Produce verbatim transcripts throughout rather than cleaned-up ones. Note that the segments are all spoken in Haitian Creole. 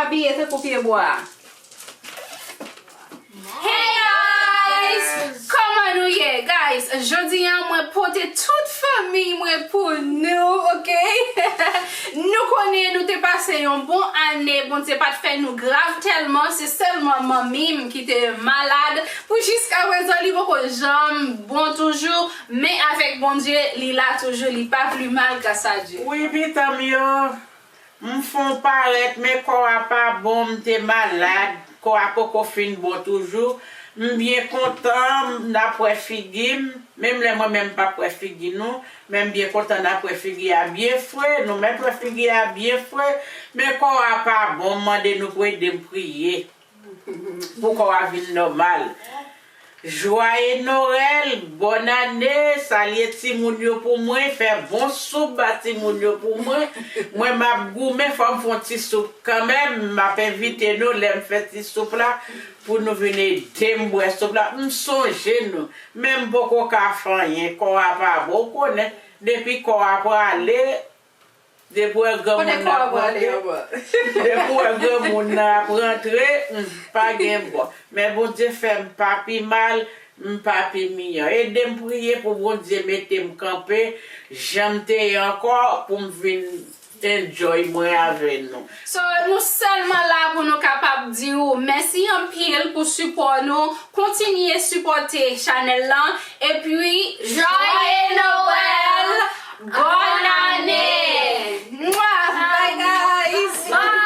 Abiye tankou pyebwa. Hey guys! Kòman nou ye? Guys, jodi a mwen pote tout fanmi mwen pou nou, ok? Nou konnen nou te pase yon bon ane, Bondye pa t fè nou grav tèlman, se sèlman manmi m ki te malad. Pou jiskaprezan, li poko janm bon toujou, men avèk Bondye, li la toujou, li pa pli mal, gras a Dye. Wi, pitit mwen yo. M fon parèt, men kò a pa bon, m te malad, kò a poko fin bon toujou. M byen kontan, n ap wè figi m, menm lè mwen menm m p ap wè figi nou, men m byen kontan n ap wè figi a byen fre, nou mèt wè figi a byen fre, men kò a pa bon, m mande nou pou ede m priye. Pou kò a vin nòmal. Joyeux Noël, bòn ane, salye timoun yo pou mwen, fè bon soup ba timoun yo pou mwen. Mwen m ap goumen, fò m fè yon ti soup kanmenm, m ap envite nou lè m fè ti soup la, pou nou vin ede m bwè soup la. M sonje nou, men m poko ka fè anyen, kò a pa bon, ou konnen, depi kò a prale, Depi w wè granmoun nan ap rantre, depi w wè granmoun nan ap rantre, hmm, pa gen bò. Men Bondye fè m pa pi mal, m pa pi miyò. Ede m priye pou Bondye mete m kanpe, jan m te ye ankò, pou m vin enjoy mwen avè nou. So, nou sèlman la pou nou kapab di w mèsi anpil pou sipò nou. Kontinye sipòte chanèl lan. Epi, Joyeux Noël! Bòn ane! Mwah! Bye, guys! Bye!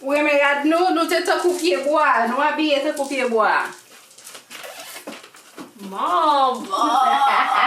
Ou renmen rad nou? Nou te tankou pyebwa, nou abiye tankou pyebwa. Manman!